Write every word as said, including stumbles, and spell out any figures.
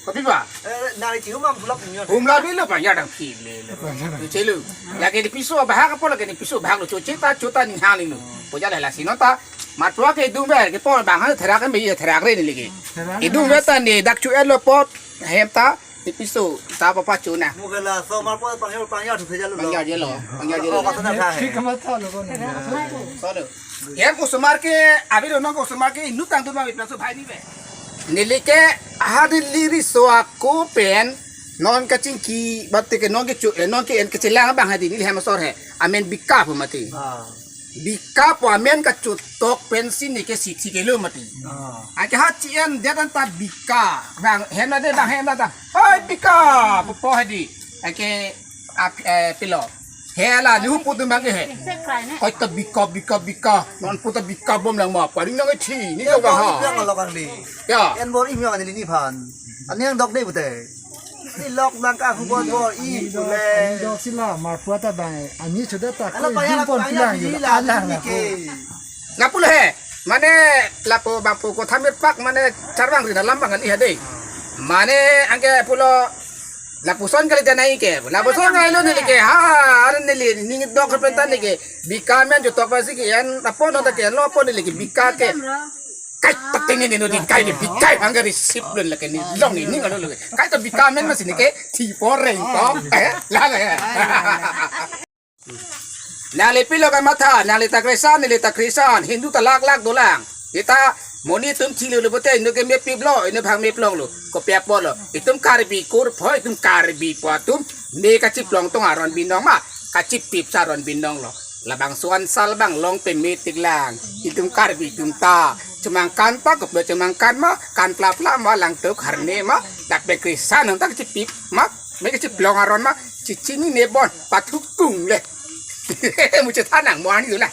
Kopi ba? Eh, nari ti humam bulak nyon. Humla bilo ba ya dang phi le lo. Chelu. Lake di piso bahak apa lake di piso bahak lo choche ta chota ni hang ni lo. Poja la sino ta. Matwa ke dung ber ke por bang ha therak me ye therak re ni lagi. Idung ber ta ni dak chu elo pot hem ta di piso ta papa chu na. Mugala so mar po pangyo pangyo thu pheja lo. Pangyo je lo. Pangyo je lo. Oh, kata na hai. Thik kama tha lo ko na. So lo. Hem osomar ke abi lo nong osomar ke inut tang tu ma bipla so bhai ni be. Neli ke ahadi liri so ako pen non kachingki bate ke non ke chu eh, non ke en ke chelang bang hadi neli hem asor he. Amen bika po mati. Ah. Bika po amen kachutok pensi neke sithi kelo mati. Ah. Ake ha chien dia ta bika. Bang hem na de bang hem na ta. Oi bika po po hadi. Ake ap eh, pilo. Hela ni hupu tu bang ke he. Koi ta bika bika bika. Non pu ta bika bom lang ma. Paring nang thi ni ka ha. Yang lo kang di. Ya. En bor im yang ni ni phan. Ani yang dok ni pute. Ni lok nang ka hu bor bor i pule. Dok sila marpua ta bang. Ani sudah ta. Ala ko paya la pon paya pilang di la alang ni la ke. Lapu lo he. Mane lapu bangpu ko thamir pak mane charwang ri dalam bang ani hade. Mane angke pulo lapuson kali janai ke. Lapuson kali lo neli ke. Ha, anu neli ning dok ke pentan ni ke. Bika men jutok pasi ke en apo no ta ke lo apo neli ke bika ke. Kai tak tini ni no di kai ni bikai angke risip lun lake ni long ni ning anu lo ke. Kai ta bika men masi ni ke. Thi poreng to. Eh, la la. Nangli pilo kamatha, nangli ta Christian, neli ta Christian, Hindu ta lak lak dolang. Ita moni tum thilo lo bote, inu ke mepip lo, inu bhang meplong lo, kopi apot lo. Itum Karbi kur pho, itum Karbi po atum, me kachiplong tong aron binong ma, kachipip sa aron binong lo. Labang suan sal bang long pe metik lang. Itum Karbi tum ta, chemangkan pa, koplo chemangkan ma, kan plap plap ma, lang tuk harne ma, dape Christian nang ta kachipip ma. Me kachiplong aron ma, chichini ne bon, pathukung le. Muche thanang mo ani la.